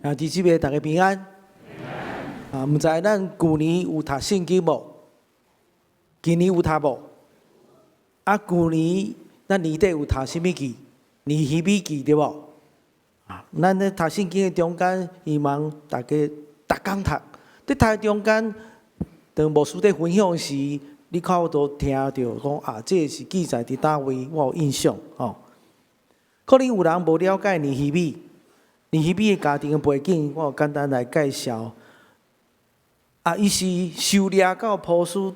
啊，弟兄姊妹，大家平安。啊，毋知咱舊年有讀聖經無？今年有讀無？啊，舊年咱年底有讀啥物記？尼希米記對無？啊，咱咧讀聖經的中間，希望大家逐工讀。佇讀中間，當牧師佇分享時，你較有聽著講啊，這個是記載佇佗位，我有印象吼。可能有人無了解尼希米，尼希米的家庭的背景，我有簡單來介紹。啊，伊是受掠到波斯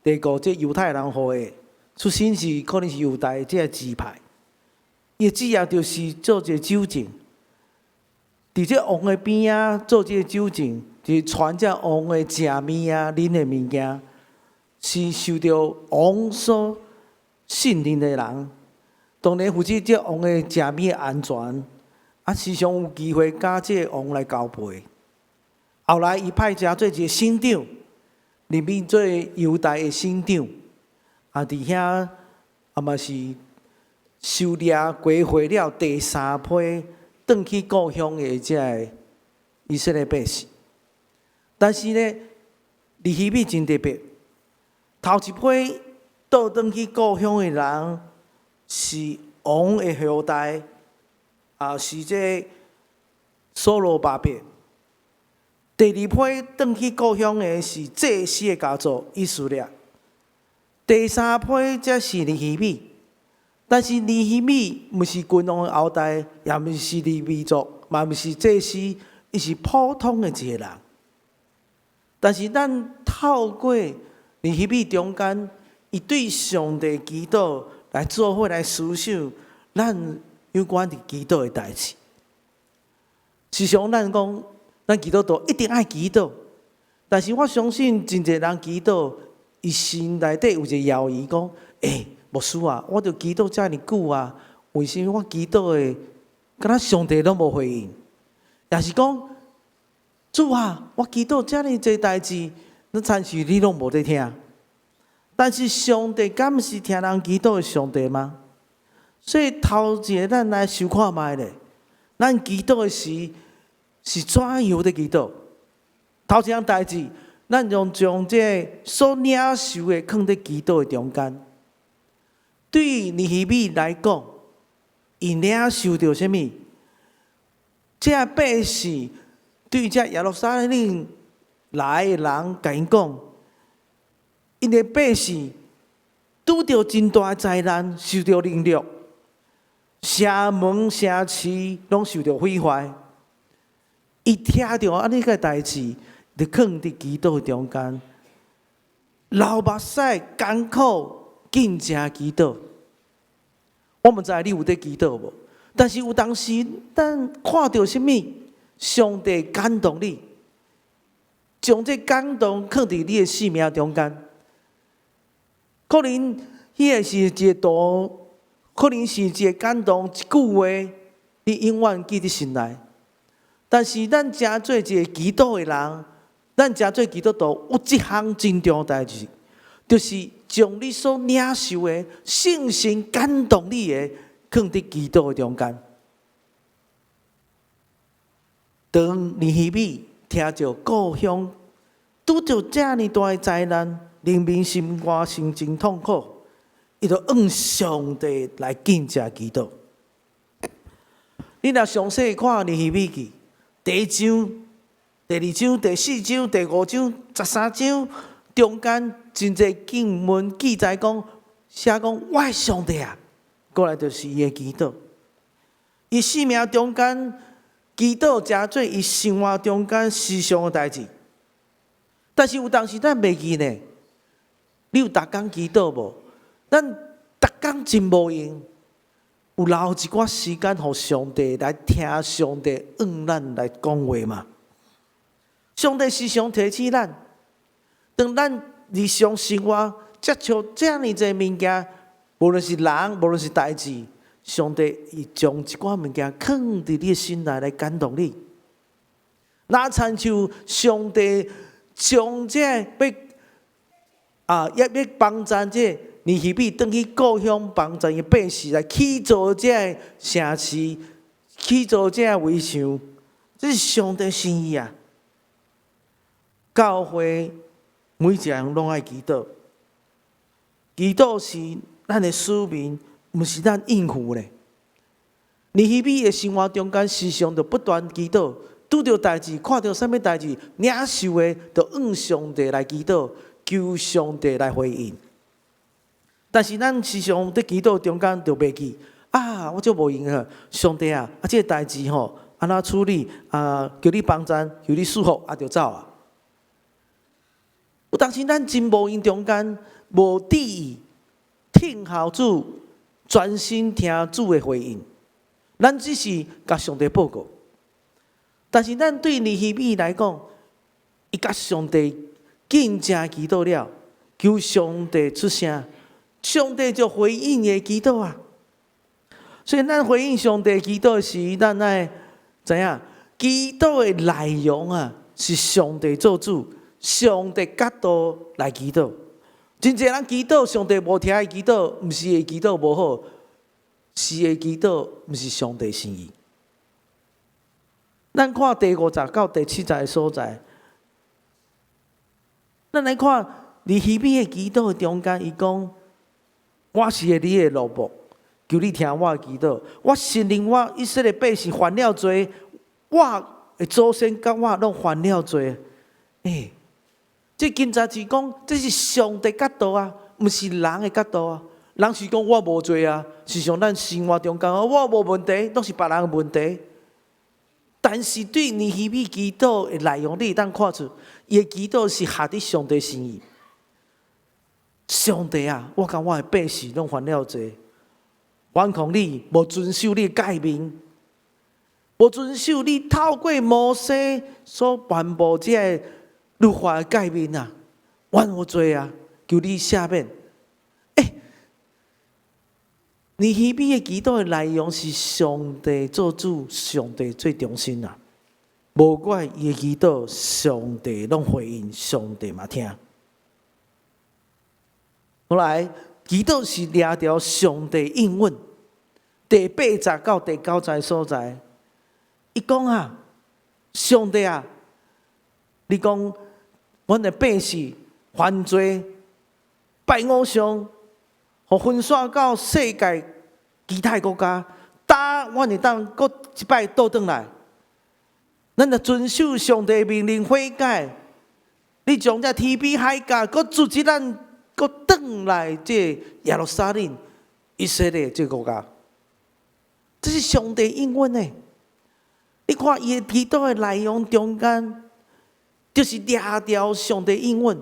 帝國這猶太人後裔，出身是可能是猶大這個支派。伊的職業就是做一個酒政，佇這王的邊仔做這個酒政，就是傳這王的食物啊、啉的物件，是受著王所信任的人。當然負責這王的食物的安全，啊，時常有機會佮這個王來交陪。後來，伊派成做一個省長，任命做猶大的省長，啊，佇遐啊嘛是收掠歸回了第三批轉去故鄉的這个以色列百姓。但是呢，尼希米真特別，頭一批倒轉去故鄉的人是王的後代，啊，是這所羅巴伯。第二批轉去故鄉的是祭司的家族以斯拉。第三批才是尼希米。但是尼希米毋是君王的後代，也毋是利未族，嘛毋是祭司，伊是普通的一個人。但是咱透過尼希米中間，伊對上帝祈禱來做伙來思想，咱有關佇祈禱的代誌。時常咱講，咱基督徒一定愛祈禱，但是我相信真濟人祈禱，伊心內底有一個猶豫，講：欸，牧師啊，我著祈禱遮爾久啊，為啥物我祈禱的，敢若上帝攏無回應？抑是講，主啊，我祈禱遮爾濟代誌，你親像你攏無佇聽。但是上帝敢毋是聽人祈禱的上帝嗎？所以頭一个咱來想看覓咧，咱祈禱的時是怎樣佇祈禱？頭一項代誌，咱用將這个所領受的囥佇祈禱的中間。對尼希米來講，伊領受著啥物？這百姓對這耶路撒冷來的人，共𪜶講，𪜶的百姓拄著真大災難，受著凌辱，城門城市攏受著毀壞。伊聽著按呢个代誌，就囥佇祈禱中間，流目屎艱苦禁食祈禱。我毋知你有佇祈禱無？但是有當時，咱看著啥物，上帝感動你，將這感動囥佇你的生命中間。可能彼个是一个圖，可能是一个感動，一句話，你永遠記佇心內。但是咱成做一个祈禱的人，咱成做基督徒，有一項真重要代誌，就是將你所領受的聖神感動你的，囥佇祈禱的中間。當尼希米聽著故鄉拄著遮爾大的災難，人民心肝心情痛苦，伊就向上帝來禁食祈禱。你若詳細看尼希米記，第一章、第二章、第四章、第五章、13章中間真濟經文記載講，寫講我的上帝啊，過來就是伊的祈禱。伊生命中間祈禱成做伊生活中間時常的代誌。但是有當時咱袂記呢，你有逐工祈禱無？咱逐工真無閒，有留一寡時間予上帝來聽上帝向咱來講話嗎？上帝時常提醒咱，當咱日常生活接觸遮爾濟物件，無論是人，無論是代誌，上帝會將一寡物件囥佇你的心內來感動你。若親像上帝將這欲啊，欲欲幫贊這尼希米轉去故鄉幫贊伊百姓來起造這个城市，起造這个圍牆，這是上帝心意啊！教會每一個人攏愛祈禱，祈禱是咱的使命，毋是咱應付咧。尼希米的生活中間，時常就不斷祈禱，拄著代誌，看著啥物代誌，領受的就向上帝來祈禱，求上帝來回應。但是咱時常佇祈禱中間就袂記啊，我足無閒啊，上帝啊，啊這个代誌吼，按怎處理啊？求你幫贊，求你賜福，啊就走啊。有當時咱真無閒中間無注意聽候主，專心聽主的回應。咱只是共上帝報告，但是咱對尼希米來講，伊共上帝見證祈禱了，求上帝出聲，上帝就回應伊的祈禱啊。所以咱回應上帝祈禱時，咱愛知影祈禱的內容啊，是上帝做主，上帝角度來祈禱。真濟人祈禱，上帝無聽伊祈禱，毋是伊祈禱無好，是伊祈禱毋是上帝心意。咱看第五節到第七節的所在，咱來看尼希米的祈禱的中間，伊講：我是你的奴僕，求你聽我的祈禱。我承認我以色列百姓犯了罪，我的祖先佮我攏犯了罪。欸，這今早是講，這是上帝角度啊，毋是人的角度啊。人是講我無罪啊，時常咱生活中間我無問題，攏是別人的問題。但是對尼希米祈禱的內容，你會當看出，伊的祈禱是合佇上帝心意。上帝啊，我佮我的百姓攏犯了罪，反抗你，無遵守你的誡命，無遵守你透過摩西所頒布這个律法的誡命啊，阮有罪啊，求你赦免。欸，尼希米的祈禱的內容是上帝做主，上帝最中心啊！無怪伊的祈禱，上帝攏回應，上帝嘛聽。後來祈禱是掠著上帝應允，第八節到第九節所在，伊講啊，上帝啊，你講阮的百姓犯罪拜偶像，予分散到世界其他國家，焦阮會當閣一擺倒轉來？咱若遵守上帝命令悔改，你將這天邊海角閣組織咱閣轉來這耶路撒冷以色列這個國家，這是上帝應允的。你看伊的祈禱的內容中間，就是掠著上帝應允。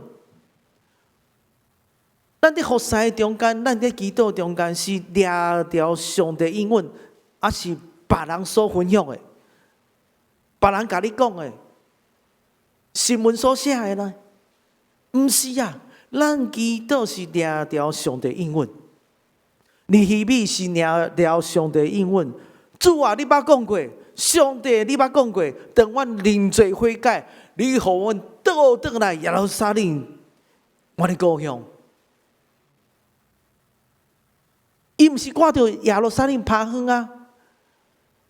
咱佇服侍中間，咱佇祈禱中間是掠著上帝應允，抑是別人所分享的，別人共你講的，新聞所寫的呢？毋是啊，咱祈禱是掠著上帝應允。尼希米是掠著上帝應允。主啊，你捌講過，上帝你捌講過，當阮認罪悔改，你予阮倒轉來耶路撒冷，阮的故鄉。伊毋是看著耶路撒冷拋荒啊，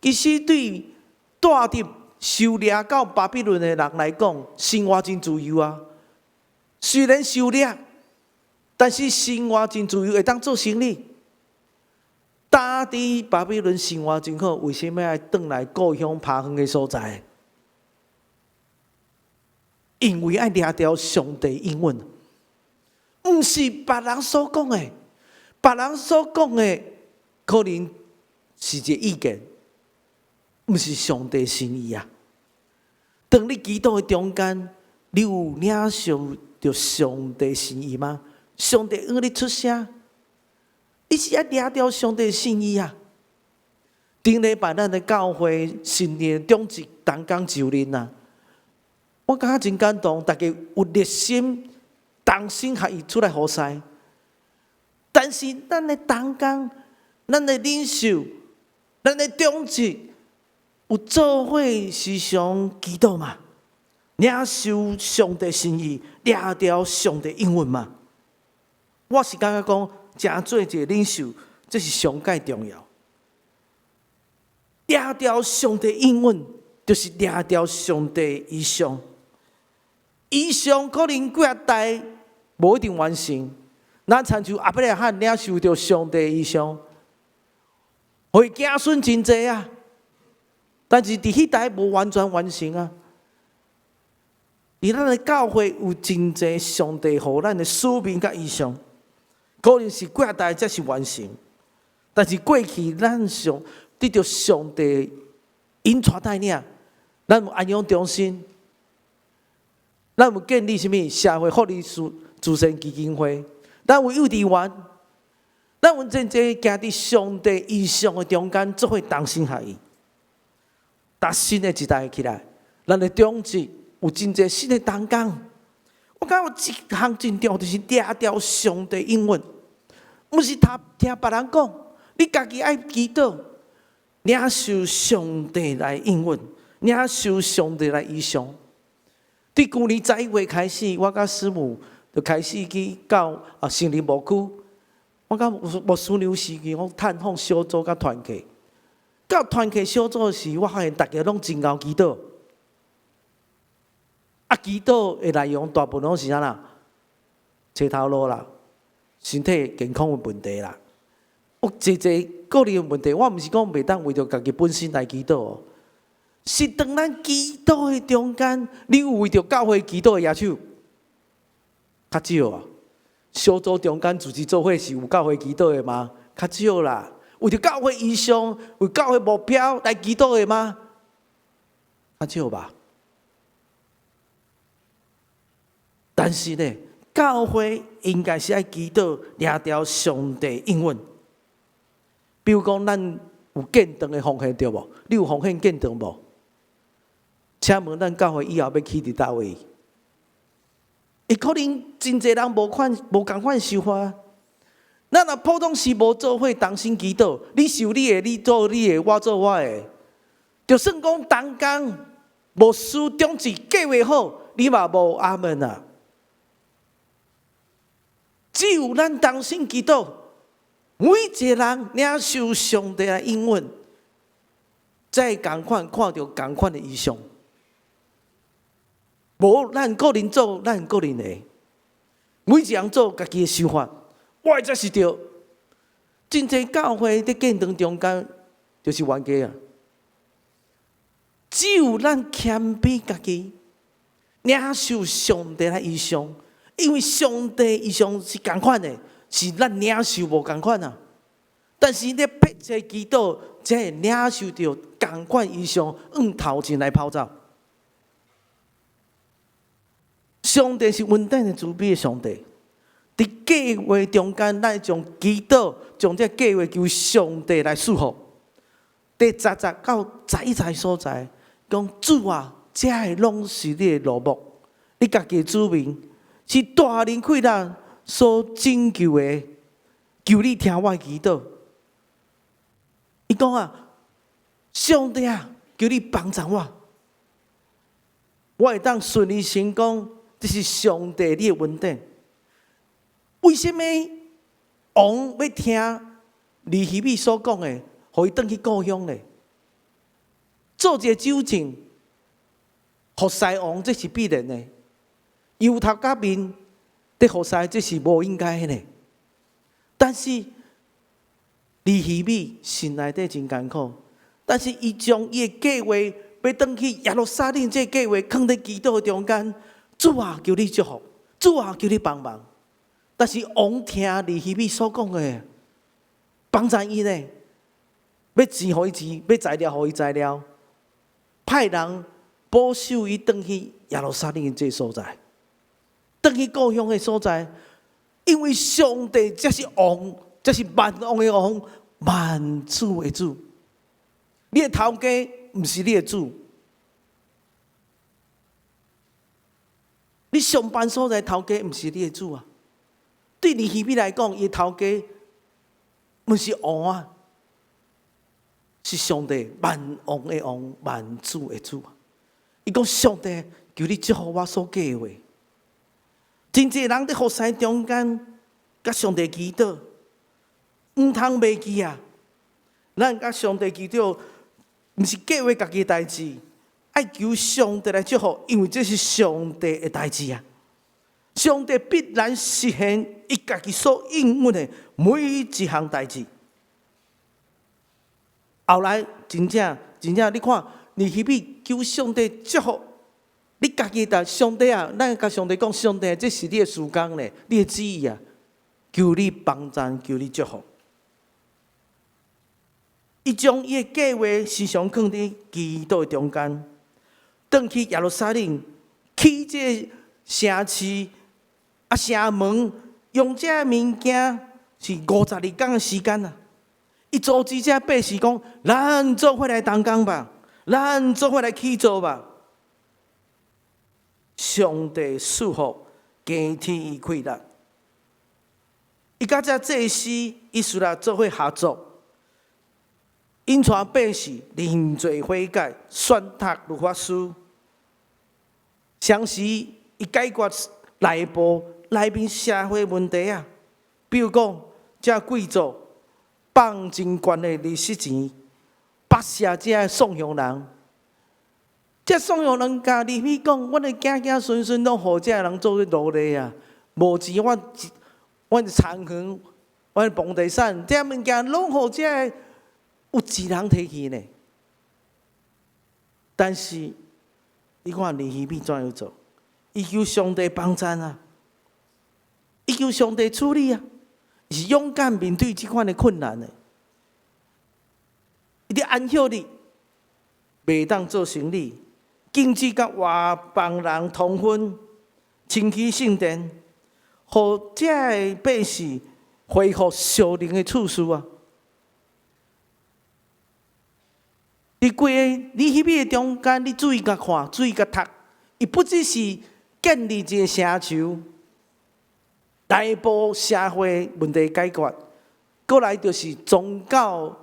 其實對帶佇受掠到巴比倫的人來講，生活真自由啊。雖然受掠，但是生活真自由，會當做生意。呾佇巴比倫生活真好，為啥物愛轉來故鄉拋荒的所在？因為愛掠著上帝應允，毋是別人所講的。別人所講的可能是一個意見，毋是上帝心意啊。當你祈禱的中間，你有領受著上帝心意嗎？上帝向你出聲，你是愛掠著上帝心意啊。頂禮拜咱的教會新年長執同工就任啊，我感覺真感動，大家有熱心，同心合意出來服侍。但是咱的同工、咱的領袖、咱的長執，有做伙時常祈禱嗎？領受上帝心意，掠著上帝應允嗎？我是感覺講，誠做一個領袖，這是上蓋重要。掠著上帝應允，就是掠著上帝異象。異象可能幾仔代無一定完成。咱親像亞伯拉罕領受著上帝異象，予伊子孫真濟啊！但是佇彼代無完全完成啊。佇咱的教會有真濟上帝予咱的使命佮異象，可能是幾仔代才是完成。但是過去咱上得著上帝引帶帶領，咱有安養中心，咱有建立啥物社會福利慈善基金會，咱有幼稚園，咱有真濟行佇上帝異象的中間，做伙同心合意，搭新的一代起來，咱的長執有真濟新的同工。我感覺這項真重要，就是掠著上帝應允，毋是聽聽別人講，你家己愛祈禱，領受上帝來應允，領受上帝來異象。佇舊年11月開始，我佮師母就開始去到啊聖靈牧區，我佮牧師娘時期，我探訪小組佮團契。到團契小組時，我發現大家攏真𠢕祈禱。啊，祈禱的內容大部分攏是啥啦？揣頭路啦，身體健康的問題啦。有濟濟個人的問題，我毋是講袂當為著家己本身來祈禱哦，是當咱祈禱的中間，你有為著教會祈禱的舉手？較少啊。小組中間組織做伙是有教會祈禱的嗎？較少啦。為著教會異象、為教會目標來祈禱的嗎？較少吧。但是呢，教會應該是愛祈禱，掠著上帝應允。比如講，咱有建堂的奉獻對無？你有奉獻建堂無？請問咱教會以後欲起佇佗位？會可能真濟人無款無仝款想法。咱若普通時無做伙同心祈禱，你受你的，你做你的，我做我的，就算講同工牧師長執計劃好，你嘛無阿門啊！只有咱同心祈禱，每一個人領受上帝的應允，才會仝款看著仝款的異象。無咱個人做咱個人的，每一人做家己的想法，我的才是對。真濟教會佇建堂中間就是冤家啊！只有咱謙卑家己，領受上帝的異象，因為上帝異象是仝款的，是咱領受無仝款啊。但是你迫切祈禱，才會領受著仝款異象，向頭前來跑走。上帝是恩典的慈悲的上帝，佇計劃中間，咱將祈禱，將這計劃求上帝來賜福。第十節到11節所在，講主啊，這个攏是你的羅目，你家己的子民是大能氣力所拯救的，求你聽我的祈禱。伊講啊，上帝啊，求你幫助我，我會當順利成功。這是上帝你的恩典。為什麼王欲聽尼希米所講的，予伊轉去故鄉呢？做一個酒政，服侍王，這是必然的。油頭革面佇服侍，這是無應該的。但是尼希米心內底真艱苦，但是伊將伊的計劃欲轉去耶路撒冷，這個計劃囥佇祈禱的中間。主啊，求你祝福！主啊，求你幫忙！但是王聽尼希米所講的，幫助伊呢，欲錢予伊錢，欲材料予伊材料，派人保守伊轉去耶路撒冷這所在，轉去故鄉的所在，因為上帝才是王，才是萬王的王，萬主的主。你的頭家毋是你的主。你上班所在頭家毋是你的主啊！對尼希米來講，伊的頭家毋是王啊，是上帝萬王的王，萬主的主啊！伊講上帝，求你祝福我所計劃。真濟人佇服侍中間，佮上帝祈禱，毋通袂記啊！咱佮上帝祈禱，毋是計劃家己的代誌，愛求上帝來祝福，因為這是上帝的代誌啊！上帝必然實現伊家己所應允的每一項代誌。後來真正真正，你看，尼希米求上帝祝福，你家己但上帝啊，咱共上帝講，上帝，這是你的事工咧，你的旨意啊，求你幫贊，求你祝福。伊將伊的計劃時常囥佇祈禱的中間，轉去耶路撒冷，起這个城市啊城門，用這个物件是52工的時間啊！伊組織這百姓講，咱做伙來動工吧，咱做伙來起造吧。上帝賜福，加添伊氣力。伊佮這祭司以斯拉做伙合作，𪜶帶百姓認罪悔改，宣讀律法書。同時，伊解決內部內面社會問題啊，比如講，這貴族放真懸的利息錢，剝削這个宋鄉人。這宋鄉人共尼希米講，阮的子子孫孫攏予這个人做奴隸啊，無錢，阮阮田園、阮房地產，這物件攏予這个有錢人提去呢。但是，你看尼希米怎樣做？伊求上帝幫贊啊！伊求上帝處理啊！是勇敢面對這款的困難的。伊佇安息日袂當做生理，禁止佮外邦人通婚，清起聖殿，予這个百姓恢復屬靈的次序啊！佇規个尼希米的中間，你注意共看，注意共讀，伊不只是建立一个城牆，內部社會問題解決，過來就是宗教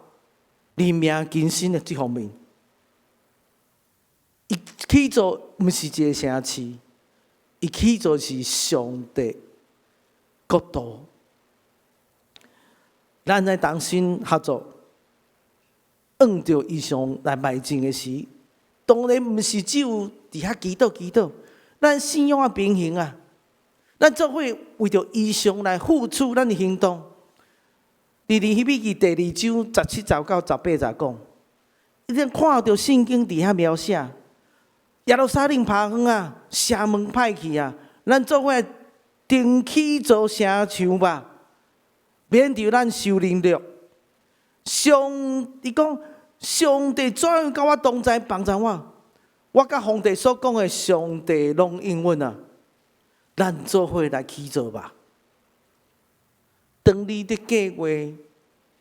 靈命更新的這方面。伊起造毋是一个城市，伊起造是上帝國度。咱愛同心合作，按著異象來邁進的時，當然毋是只有佇遐祈禱祈禱，咱信仰愛平衡啊！咱做伙為著異象來付出咱的行動。佇尼希米記第二章17節到18節講，你看著聖經佇遐描寫，耶路撒冷拍昏啊，城門歹去啊，咱做伙重起造城牆吧，免著咱受凌辱。上，伊講上帝怎樣佮我同在幫助我，我佮皇帝所講的，上帝攏應允啊！咱做伙來起造吧。當你佇計劃，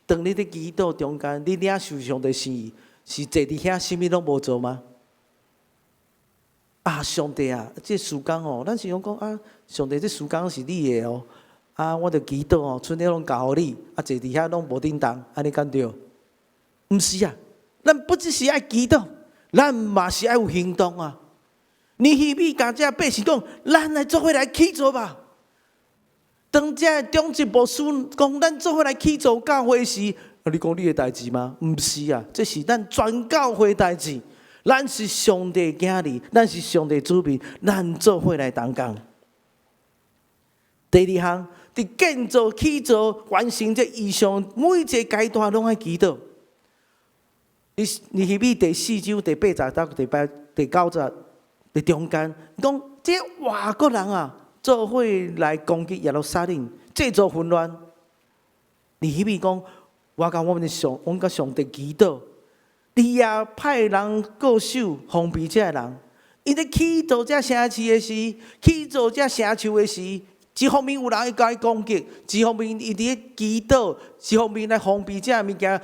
當你佇祈禱中間，你領受上帝心意，是坐佇遐啥物攏無做嗎？啊，上帝啊，這事工哦，咱是講講啊，上帝這事工是你的哦，啊，我著祈禱哦，賰了攏交予你，啊，坐佇遐攏無振動，按呢敢對？毋是啊，咱不只是愛祈禱，咱嘛是愛有行動啊。尼希米共這百姓講，咱來做伙來起造吧。當這長執牧師講，咱做伙來起造教會時，你講你的代誌嗎？毋是啊，這是咱全教會代誌。咱是上帝囝兒，咱是上帝子民，咱做伙來同工。第二項，佇建造、起造、完成這異象，每一個階段攏愛祈禱。你尼希米第四章第八節到第八、第九節佇中間，講這外國人啊，做伙來攻擊耶路撒冷，製造混亂。尼希米講，我共我們的上，阮佮上帝祈禱，你也派人固守防備這个人。𪜶咧起造這城市的時，起造這城牆的時，一方面有人會共伊攻擊，一方面伊佇咧祈禱，一方面來防備這个物件，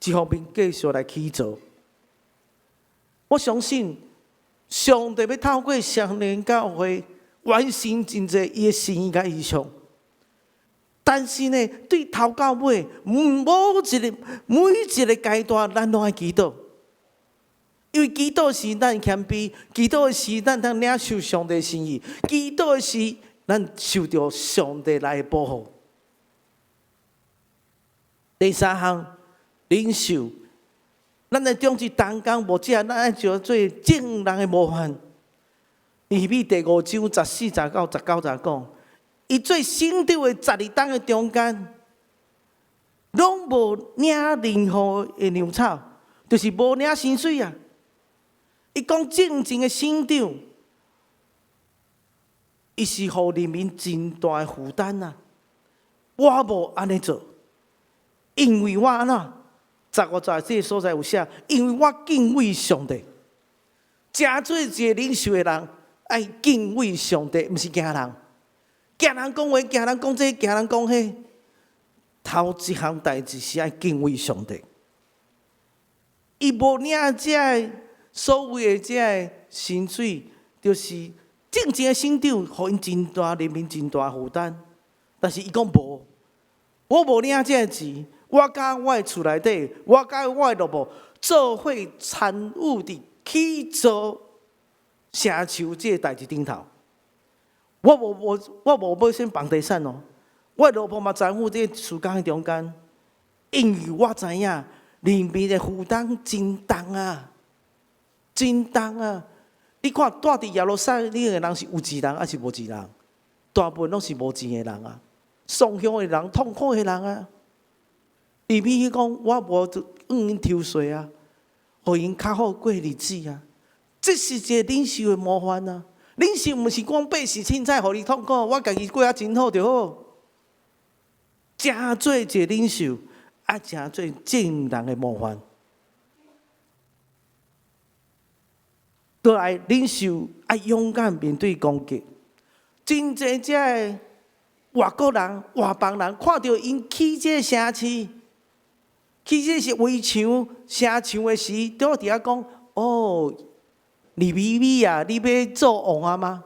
一方面繼續來起造。我相信上帝欲透過雙連教會完成真濟伊的心意佮異象。但是呢，對頭到尾，每一個每一個階段，咱攏愛祈禱。因為祈禱是咱謙卑，祈禱是咱通領受上帝心意，祈禱是咱受著上帝來的保護。第三項，領受咱的長執同工牧者，咱愛做做眾人的模範。尼希米第五章14節到19節講，伊做省長的12冬的中間，攏無領任何的糧草，就是無領薪水啊！伊講正前的省長，伊是予人民真大的負擔啊！我無按呢做，因為我按怎？15節這个所在有寫，因為我敬畏上帝。誠做一个領袖的人，愛敬畏上帝，毋是驚人。驚人講話，驚人講這，驚人講彼。頭一項代誌是愛敬畏上帝。伊無領這个所謂的這个薪水，就是正前的省長，予𪜶真大人民真大負擔。但是伊講無，我無領這个錢。我佮我的厝內底，我佮我的奴僕做伙參與佇起造城牆這个代誌頂頭。我無買啥房地產哦，我的奴僕嘛參與這个事工的中間，因為我知影人民的負擔真重啊，真重啊！你看蹛佇耶路撒冷的人是有錢人還是無錢人？大部分攏是無錢的人啊，喪鄉的人、痛苦的人啊。尼希米講，我無向𪜶抽稅啊，予𪜶較好過日子啊。這是一個領袖的模範啊！領袖毋是講百事凊彩，予你痛苦，我家己過得真好就好。誠做一個領袖，愛誠做眾人的模範。倒來，領袖愛勇敢面對攻擊。真濟這个外國人、外邦人看著𪜶起這个城市，起這是圍牆、城牆的時，都佇遐講：哦，尼希米啊，你欲做王啊嗎？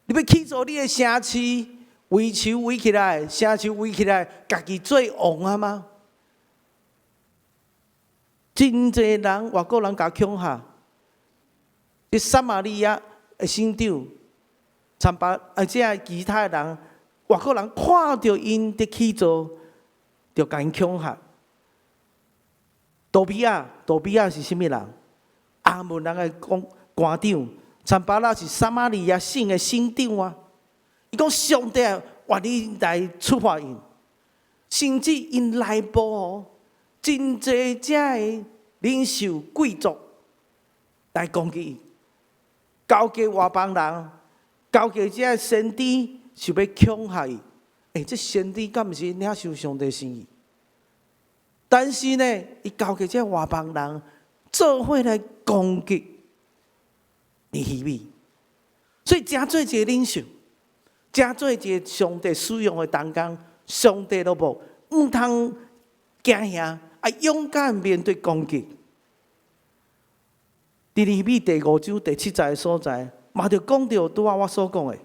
你欲起造你的城市，圍牆圍起來，城牆圍起來，家己做王啊嗎？真濟人外國人共恐嚇，佇撒瑪利亞的省長，參巴啊，這个其他的人，外國人看著𪜶佇起造，就共𪜶恐嚇。多比亞，多比亞是啥物人？亞捫人的官官長，參巴拉是撒瑪利亞省的省長啊。伊講上帝願意來處罰𪜶，甚至𪜶內部哦，真濟這个領袖貴族來攻擊伊，交給外邦人，交給這个先知，想欲恐嚇伊。欸，這先知敢毋是領受上帝心意？但是呢，伊交給這外邦人做伙來攻擊尼希米，所以誠做一個領袖，誠做一個上帝使用的同工，上帝奴僕，毋通驚嚇，愛勇敢面對攻擊。佇尼希米第五章第七節的所在，嘛就講著拄仔我所講的，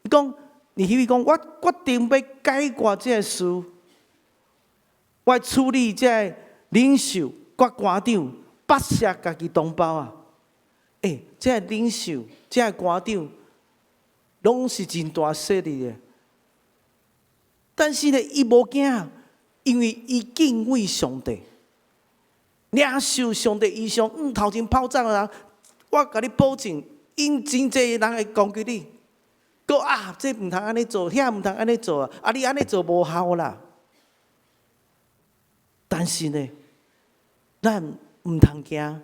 伊講尼希米講，我決定欲解決這个事。我處理這个領袖、佮官長，剝削家己同胞啊！欸，這个領袖、這个官長，攏是真大勢力的。但是呢，伊無驚，因為伊敬畏上帝，領受上帝異象，向頭前跑走的人，我共你保證，𪜶真濟人會攻擊你。閣啊，這毋通按呢做，遐毋通按呢做啊！啊，你按呢做無效啦。但是呢，咱毋通驚，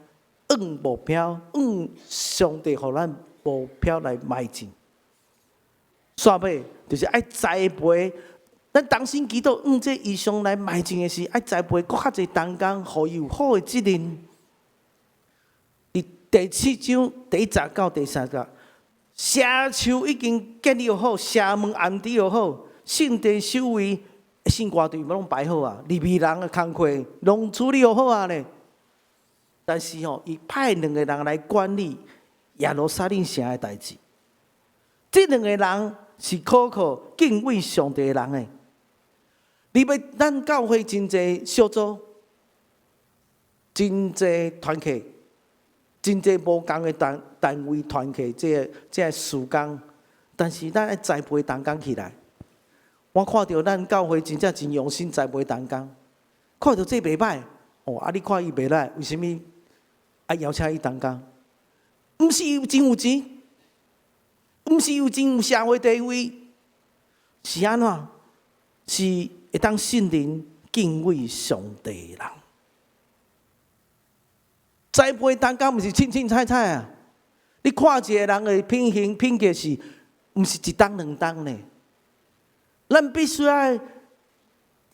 向目標，向上帝予咱目標來邁進。煞尾就是愛栽培，咱同心祈禱，向這異象來邁進的時，愛栽培閣較濟同工，予伊有好的責任。佇第七章第一節到第三節，城牆已經建立好，城門安置好，聖殿守衛、聖歌隊攏排好啊，利未人的工課攏處理好啊咧。但是吼，伊派兩個人來管理耶路撒冷城的代誌。這兩個人是可靠、敬畏上帝的人的。你欲咱教會真濟小組、真濟團契、真濟無仝的單位團契，這个事工，但是咱愛栽培同工起來。我看著咱教會真正真用心栽培同工，看著這袂䆀，哦，啊，你看伊袂來，為啥物愛邀請伊同工？毋是伊真有錢，毋是有真有社會地位，是按怎？是會當信任、敬畏上帝的人。栽培同工毋是凊凊彩彩啊！你看一個人的品行品格是，毋是一冬兩冬呢？咱必須愛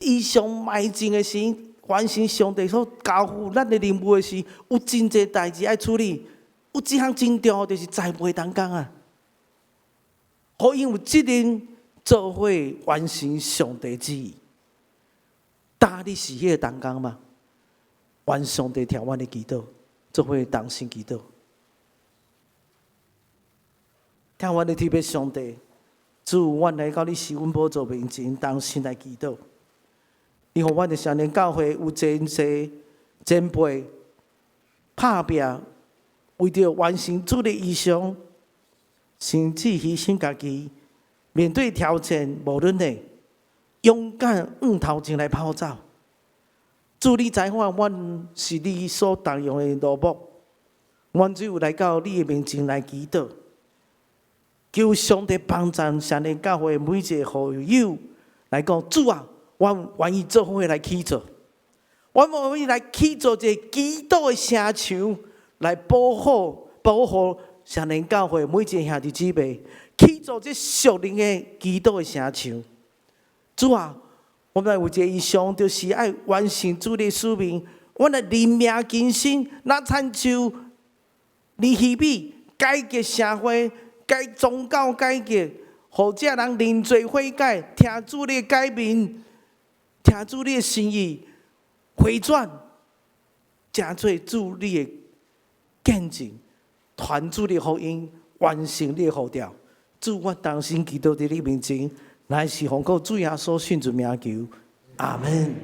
異象邁進的時，完成上帝所交付咱的任務的時，有真濟代誌愛處理。有一項真重要，就是栽培同工啊，予𪜶有責任做伙完成上帝旨意。今你是彼个同工嗎？願上帝聽阮的祈禱，做伙同心祈禱。聽阮的特別上帝，主，阮來到你施恩寶座面前，同心來祈禱。你予阮的少年教會有真濟前輩拍拚，為著完成主的異象，甚至犧牲家己，面對挑戰，無論的勇敢向頭前來跑走。主，你知影，阮是你所重用的奴僕，阮只有來到你的面前來祈禱，求上帝幫助少年教會每一個會友來講，主啊，阮願意做伙來起造，阮願意來起造一個祈禱的城牆，來保護保護少年教會每一個兄弟姊妹，起造這屬靈的祈禱的城牆。主啊，阮來有一個異象，就是愛完成主的使命。阮來認命更新，若親像尼希米改革社會、改宗教改革，予這人認罪悔改，聽主的改變，聽主你的心意，回轉，成做主你的見證，傳主的福音，完成你的呼召。主，我同心祈禱佇你面前，乃是奉靠主耶穌聖主名求，阿門。